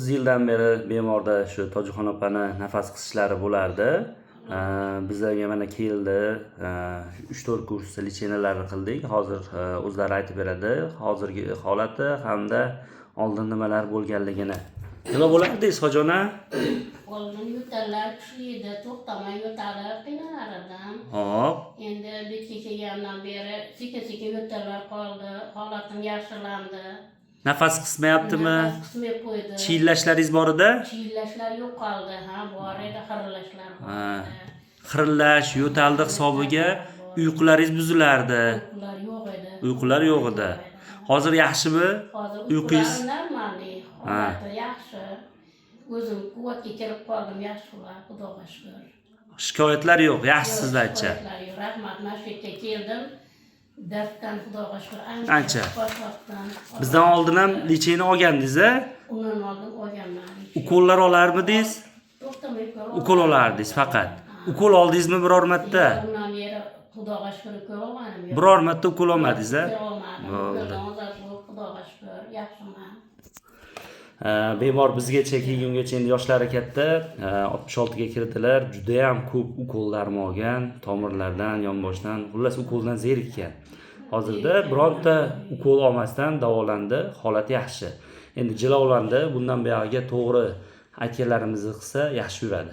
30 yildan beri bemorda shu Tojixon opani nafas qisishlari bo'lardi. Bizlarga mana keldi, 3-4 kurs лечения larni qildik. Hozir o'zlari aytib beradi hozirgi holati hamda oldin nimalar bo'lganligini. Nima bo'lardi, Hojona? Oldin yo'tallar kuchli edi, to'xtamay yo'talib qiynalar edim. Endi betga kelgandan beri sekin sekin yo'tallar qoldi, holatim yaxshilandi. Nafas qismayaptimi? Nafas qismay qo'ydi. Chiyillashlaringiz bor edi? Chiyillashlar yo'qoldi, ha, bor edi, xirillashlar bor edi. Xirillash, yo'taldi hisobiga uyqularingiz buzilardi. Uyqular yo'q edi. Uyqular yo'q edi. Hozir yaxshimi? Hozir Uyqungiz? uyqularim нормальный, holati yaxshi. O'zim quvvatga kirib qoldim, yaxshi ular, Xudoga shukur. Shikoyatlar yo'q, yaxshisiz aytcha. Shikoyatlar yo'q, rahmat. Mana shu yerga keldim. Darddan, Xudoga shukur, ancha Ancha. boshliqdan. Bizdan oldin ham лечение olgandingiz a? Undan oldin olganman. Ukollar olarmidingiz? To'xtamay ukol. Ukol olardingiz faqat. Ukol oldingizmi biror marta? Undan beri, Xudoga shukur, ukol olganim yo'q. Biror marta ukol olmadingiz a? Ukol olmadim. Bo'ldi. Ukoldan ozod bo'lib, Xudoga shukur, yaxshiman. Bemor bizgacha kelgungacha endi yoshlari katta, 66 ga kirdilar. Judayam ko'p ukollarni olgan, tomirlardan, yonboshdan, xullas, ukoldan zerikkan. Hozirda bironta ukol olmasdan davolandi, holati yaxshi. Endi jilovlandi, bundan buyog'iga to'g'ri aytganlarimizni qilsa, yaxshi yuradi.